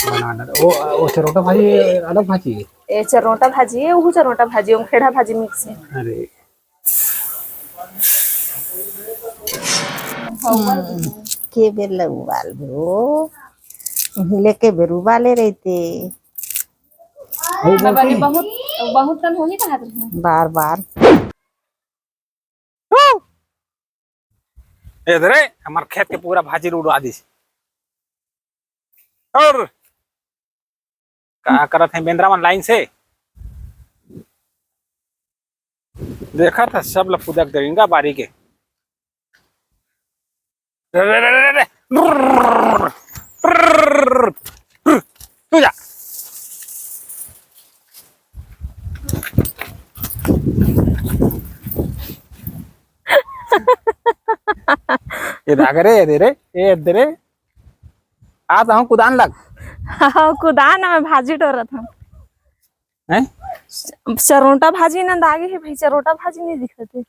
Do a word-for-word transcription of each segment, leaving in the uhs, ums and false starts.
बना डाल। वो, वो चरोटा भाजी अलग भाजी है। ए चरोटा भाजी है, वो चरोटा भाजी, वो खेड़ा भाजी मिक्स है। अरे। हम्म, के बेर ल उबाल दो। लेके बेर उबाले रहते। अरे बहुत, बहुत कन होही कहा तुमने। बार बार। ए दे रे, हमार खेत के पूरा भाजी ल उड़वा दिस। और का करत हे बेंदरा मन लाइन से? देखत हे सब ल फुदक देंगा बारी के। रे, रे, रे, रे, रे। तू जा। ए दागे रे, ए दे रे, ए दे रे। आ तो हम कुदान लग। हाँ, कुदान में भाजी टोरत हम। हैं? चरोटा भाजी नंद आगे है भाई, चरोटा भाजी नहीं दिखत हे।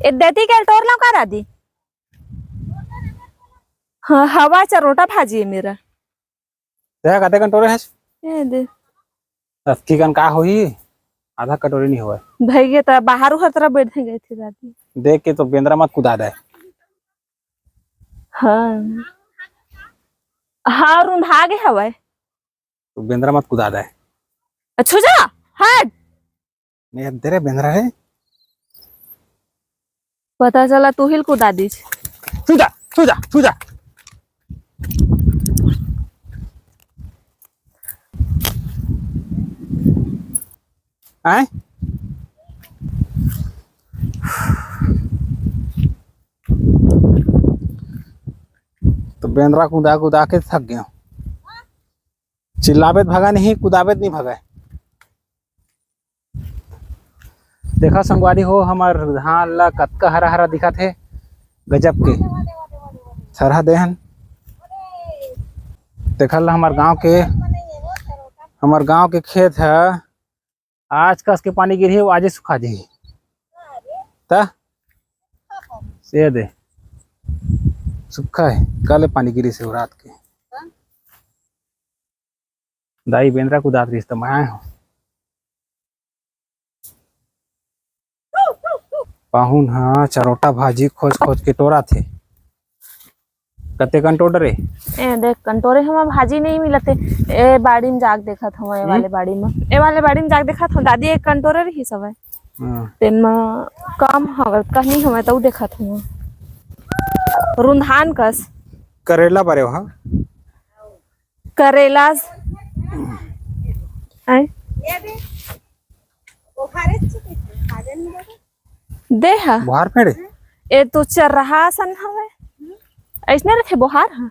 ए देती के टोर लो का दादी? हाँ, हवा चरोटा भाजी है मेरा। देख, आधे कटोरे है। ए दे। अतकी कन का होही? आधा कटोरी नहीं होवे। भैया त बाहर उहर तरफ बैठ गए थे दादी। देख के तो बेंदरा मत कुदा दे। हाँ। हाँ, रुंधा गे हवय। तो बेंदरा मत कुदा दे। अच्छा जा, हट। नहीं, दे रे बेंदरा रे। पता चला तू ही कुदा दीस। तू जा, तू जा, तू जा। आय? तो बेंदरा कुदा कुदा के थक गया। चिल्लाबे त भगा नहीं, कुदाबे त नहीं भगा। देखा संगवारी हो, हमर धान ला कतका हरा हरा दिखत हे, गजब के। थरहा देहन। देखा ला हमर गांव के, हमर गांव के खेत ह। आज कस के पानी गिरही, वो आजे सुखा जही। त से दे, सुखा है, कल पानी गिरी से रात के। दाई बेंदरा कुदात रहिस त मैं आए हूँ। पाहुन ह चरोटा भाजी खोज खोज के टोरा थे। कते कन टोडरे? ए देख, कंटोरे हमा भाजी नहीं मिलते। ए बाड़ी में जाग देखत हूँ, ए हम्म? वाले बाड़ी में, ए वाले बाड़ी में जाग देखत हूँ। दादी एक कंटोरे रही सवय। हाँ। तेन म कम हवय, कहीं हवय, तऊ देखत हूँ। रुंधान कस। करेला बरे हो, हाँ? करेला। आय? दे हा। बोहार पेड़? ए तो चरहा सन हवे। ऐसने रथे बोहार हा।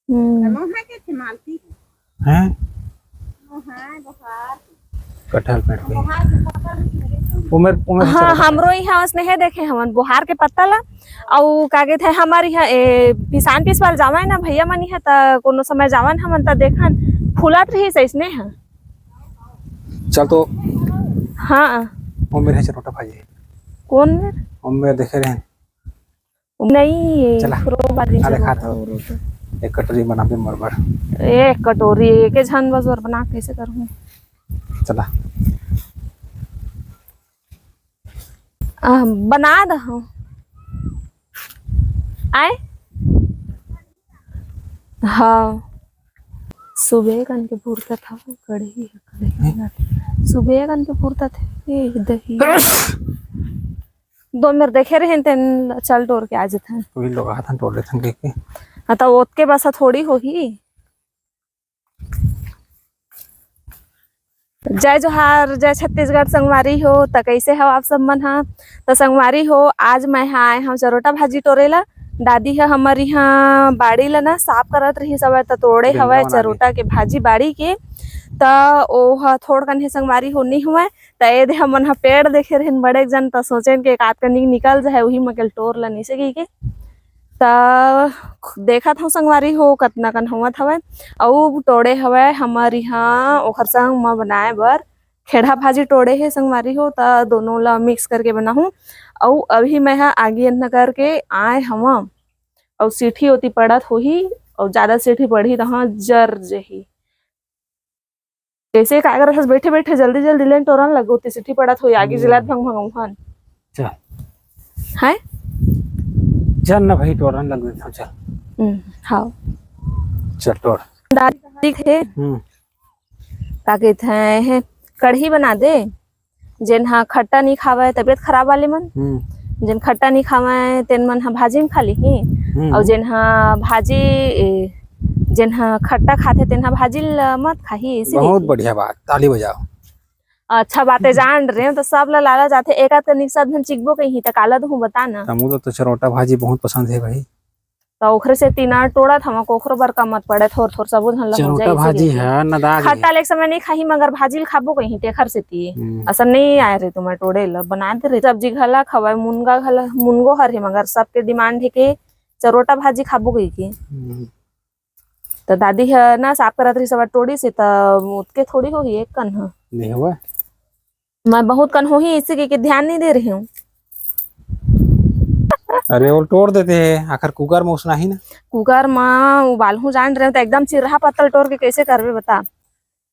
हम्म। हैं? कटहल पेड़ पे। उमर, उमर हाँ, हमरो यहाँ उसने है देखे हमन बोहार के पत्ता ला। अउ का कहते हैं, हमारे यहाँ ए, पिसान पिसवाल जावा है ना भैया मन यहाँ, त कोनो समय जावन हमन त देखन फूलत रही सही ने है। चल तो। हाँ। उमर है चरोटा भाजी। कौन मेर? उमर देखे रहे। नहीं, चला। एक कटोरी बना दे मोर बर। एक कटोरी, एक झन बस बर बना कैसे करूँ? चला। आ, बना दहूँ। आय? हाँ। सुबह कन के फुर्सत हवे, कढ़ी है, कढ़ी बनाते। सुबह कन के फुर्सत है, ए, दही। दो मेर देखे रहे तेन चल टोर के आ जथन। वही लोग आथन टोर लेथन कह के। हाँ, तो ओतके बस थोड़ी होही। जय जोहार, जय छत्तीसगढ़ संगवारी हो। त कैसे हो आप सब मन हा? त संगवारी हो, आज मैं हा आए हूँ चरोटा भाजी टोरे ला। दादी ह हमर यहाँ बाड़ी ला ना साफ करत रही सब, त तोड़े हवय चरोटा के भाजी बाड़ी के। त ओ ह थोड़ कन हे संगवारी हो, नहीं हुआ। त ए दे हमन ह पेड़ देखे रहिन बड़े जन, त सोचेन के एक आध कनी निकल जाए, उही म के टोर ल निसे कहिके। त देखत हव संगवारी हो, कतना कन होवत हवय। अउ टोड़े हवय हमर इहाँ ओखर संग म बनाए बर खेड़ा भाजी टोड़े हे संगवारी हो, त दोनों ल मिक्स करके बनाहूँ। अउ अभी मैं ह आगी अंदर करके आए हवं, अउ सीटी ओती पड़त होही। अउ ज्यादा सीटी पड़ही त हाँ, जर जही। जैसे का करत हस, बैठे बैठे जल्दी जल्दी लेन टोरन लगो, ते सीटी पड़त होई, आगी हम्म। जलात भंग भंग उहन। चल। हैं? चल ना भाई, टोरन लग देता हूँ, चल। हम्म, हाँ। चल टोर। दादी हे। हम्म। का कहते हैं, हे, कढ़ी बना दे। जेन हा खट्टा नहीं खावे, तबीयत खराब वाले मन, हम्म। जेन खट्टा नहीं खावे, तेन मन हा भाजी में खा लीही। हम्म। अउ जेन हा भाजी, ए, जेन हा खट्टा खाथे, तेन हा भाजी ल मत खाही, इसीलिए बहुत कि बढ़िया बात, ताली बजाओ। अच्छा बात है, जान रहे हो, तो सब ला लाला जाथे, एक आध कनिक साथ धन चिकबो कहीं, त काला दूँ, बता ना। तमू तो, तो चरौटा भाजी बहुत पसंद है भाई। त ओखरे सेती ना टोरत हवं, कोखरो बर का मत पड़े, थोर थोर सबो झन ला हो चरौटा जाए, भाजी इसीलिए। है, नदा गे। खट्टा ले एक समय नहीं खाही, मगर भाजी ल खाबो कहीं, तेखर सेती। हम्म। असन नहीं आए रे तुमर टोरे ला, बना दे रे। सब्जी घला खवाए, मुनगा घला, मुनगो हर हे, मगर सबके डिमांड हे के चरौटा भाजी खाबो कहीं के। हम्म। त दादी ह ना साफ करत रही सब टोरी से, त ओतके थोड़ी होही, एक कन ह। नहीं होवे। मैं बहुत कन होही, इसी के, के ध्यान नहीं दे रही हूँ। अरे, वो टोर देते हैं, आखिर कुकर में उसना ही ना। कुकर में उबालहूँ जान रहे हो, तो एकदम चिरहा पत्तल टोर के कैसे करबे बता।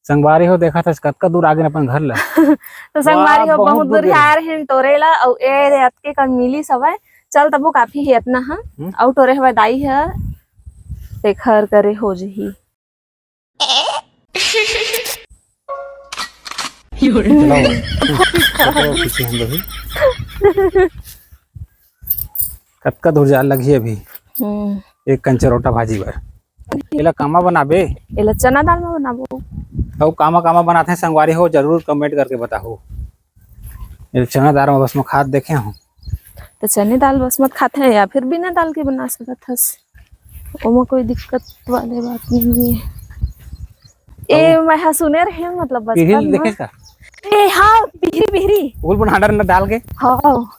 संगवारी हो, देखा था कतका दूर आगे अपन घर ला। तो संगवारी वाह, हो, बहुत बहुत दूर दूर गए। आ रहे हैं टोरे ला, अउ ए रे अतके कन मिली सवय। चल तबो काफी है इतना, हाँ। हम्म। अउ टोरे हवय दाई है, तेखर करे हो जही। चलाओ। पीछे हम रही। कतका दूर जाए लगही अभी। हम्म। एक कन चरौटा भाजी बर। एला कामा बनाबे? एला चना दाल में बनाबो। अउ कामा कामा बनाथे संगवारी हो, जरूर comment करके बताहू। एला चना दाल में बस में खात देखे हूँ। तो चने दाल बस मत खाते हैं या फिर बिना दाल के बना सकत हस, ओमा कोई दिक्कत वाले बात नहीं है। ए, अउ मैं हा सुने रहे हूँ, मतलब बचपन में। देखे का? ए, हाँ, पिहरी, पिहरी। उल बनाडर न डाल के? हाँ।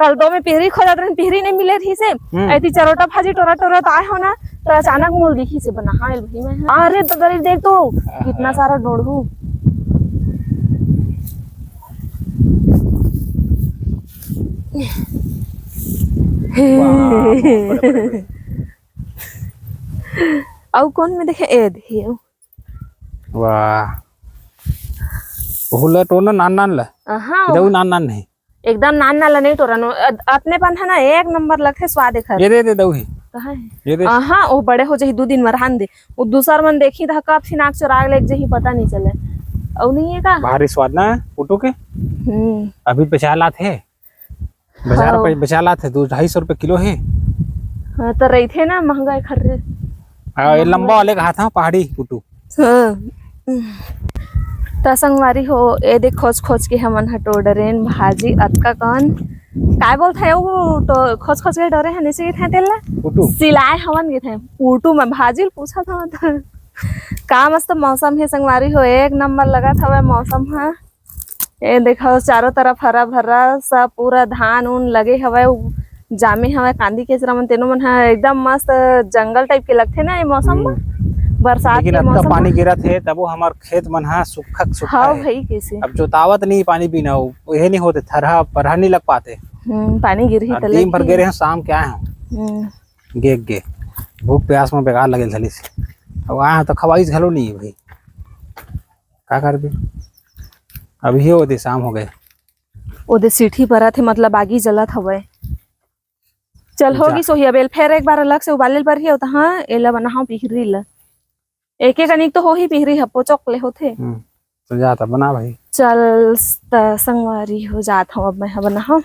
कल दो में पिहरी खोजत रहन, पिहरी नहीं मिले रही से। हम्म। ऐती चरोटा भाजी टोरा टोरा तो आए हो ना, तो अचानक मोल दिखी से बना, हाँ, एल भाई मैं। अरे, तो दरी देख तो, आहा। कितना सारा डोड़हू। वाह, बाप रे, बाप रे। अउ कौन में देखे? ए, देखे, अउ। वाह। ओहू ला टोरना नान नान ला। हाँ, इधर वो नान नान नहीं। एकदम नान नान ला नहीं टोरन। अ-, अपने पन है ना, एक नंबर लगथे स्वाद एखर। ये दे, दे दऊ ही। कहाँ है? ये दे। हाँ, वो बड़े हो जाही, दू दिन में रहन दे। वो दूसर मन देखी त कब से नाक चोरा ले जही, पता नहीं चले। अउ नहीं है का? भारी स्वाद ना, उटू के। हम्म। अभी बेचाय लात हे। बाजार हाँ। पे बेचाय लात हे, दो ढाई सौ रुपए किलो हे। हाँ, तो रहिथे ना, महंगा एखर रे। हाँ, ये महंगा। लंबा वाले कहा था, पहाड़ी कुटू। हाँ। त संगवारी हो, ए देख, खोज खोज के हमन ह टोर डरेन भाजी, अतका कन। काय बोलथे वो, तो खोज खोज के डरे हन, इसे कथे तेला? कुटू। सिलाए हवन कथे। कुटू में भाजी ल पूछा था, त का मस्त मौसम हे संगवारी हो, एक नंबर लगत हवय मौसम ह। ए देखो, चारों तरफ हरा भरा सब पूरा धान उन लगे हवय, उ जामे हवय, कांदी केचरा मन, तेनो मन ह एकदम मस्त जंगल type के लगथे ना ये मौसम म। हम्म। बरसात लेकिन के अतका मौसम पानी म। गिरत हे, तबो हमर खेत मन ह सुक्खा के सुक्खा हाँ हे। भाई, कैसे? अब जोतावत नहीं पानी बिना, उ-, उहे नहीं होते, थरहा परहा नहीं लग पाते। हम्म, पानी गिरही अब त दिन भर लगही। गे रहे, शाम के आए हूँ। हम्म। गे, गे। भूख प्यास में बेकार लगे धलिस। अब आए हूँ तो खवाइस घलो नहीं है भाई। का करबे? अभी ओदे शाम हो गए। ओदे सीटी परत हे, मतलब आगी जलत हवय। चल, जा। होगी सोही, अब एल फेर एक बार अलग से उबाले ल परही, त हाँ, एला बनाहूँ पिहरी ल। एक एक अनिक तो होही पिहरी ह, पोचक ले होथे। हम्म, तो जा त बना भाई। चल, त संगवारी हो जात हूँ, अब मैं ह बनाहूँ।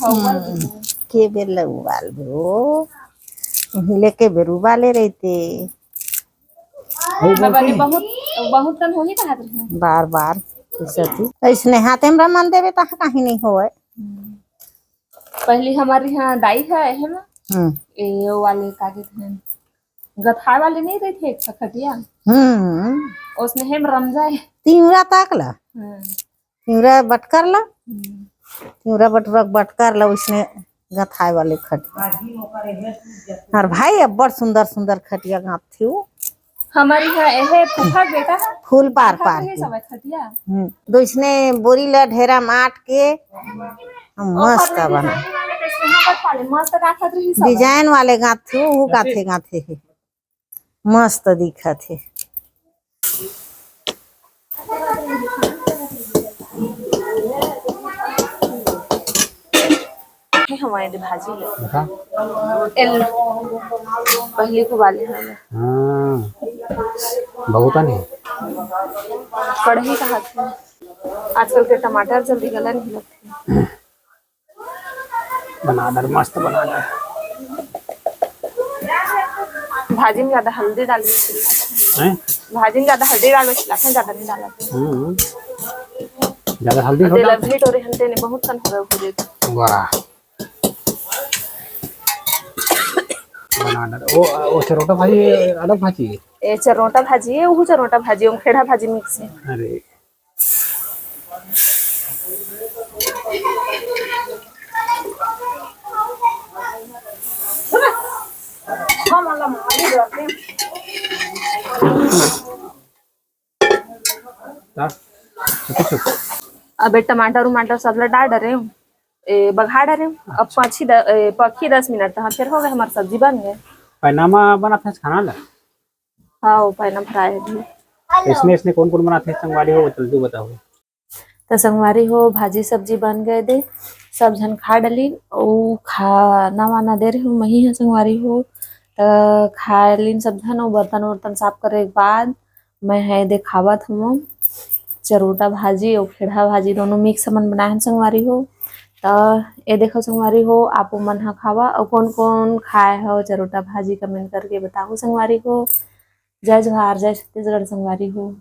हम्म, के बेर ले उबालबे ओ? इही ले के बेर उबाले रहिते। बहुत, बहुत कन होही कहत रहे। बार बार पूछती। अइसने हाथे में रमन देबे, तहाँ कहीं नहीं होवे। हम्म। पहली हमारे यहाँ दाई है, है ना? हम्म। ए, वो वाले का कहते हैं, गथाए वाले नहीं रहते, एक खटिया? हम्म। उसने हम रम जाए। तिवरा तक ला। हम्म। तिवरा बटकर ला। हम्म। तिवरा बटुरा बटकर ला, उसने गथाए वाले खटिया। और भाई, अब्बड़ सुंदर सुंदर खटिया गाँथथे वो। हमारी है, एहे फूफा बेटा है। फूल पार फूफा पार के। सब है खटिया। हम्म, तो इसने बोरी ला ढेरा माट के, हम मस्त बना। मस्त गाँथत रही सब। Design वाले गाँथथे वो, वो गाँथे, गाँथे है। मस्त दिखत हे। हमारे भाजी ले। देखा? एल, पहली को वाले हैं। हाँ। बहुत नहीं। कढ़ी कहा थी। आजकल के टमाटर जल्दी गला नहीं लगते। बना दर, मस्त बना दर। भाजी में ज्यादा हल्दी डालने से हैं? भाजी में ज्यादा हल्दी डालने से ज्यादा नहीं डाला। हम्म। ज्यादा हल्दी हो तेल डाल। अभी टोरे हंते ने बहुत कन हो गए। वाह। बना दर। ओ, ओ चरोटा भाजी अलग भाजी है। ए चरोटा भाजी है, वो चरोटा भाजी, वो खेड़ा भाजी मिक्स है। अरे। अबे टमाटर उमाटर सब ला डाल डरे हूँ, ए, बघा डरे हूँ। अब पाँच ही द-, ए, पक्की दस मिनट तो हाँ, फिर हो गए, हमार सब्जी बन गए। पैनामा बनाथे खाना ला। हाँ, वो पैना फ्राई है भी। इसने, इसने कौन कौन बनाथे संगवारी हो, जल्दी बताओ। तो संगवारी हो, भाजी सब्जी बन गए दे, सब झन खा डलिन। ओ खाना वाना दे रहे हो, मही है संगवारी हो। तो खा लिन सब झन, वो बर्तन वर्तन साफ करे के बाद मैं है देखावत हूँ चरोटा भाजी और खेड़ा भाजी दोनों मिक्स हमन बनाए हैं संगवारी हो। तो ये देखो संगवारी हो, आप मन हा खावा और कौन कौन खाए हो चरोटा भाजी, कमेंट करके बताओ संगवारी हो। जय जोहार, जय छत्तीसगढ़ संगवारी हो।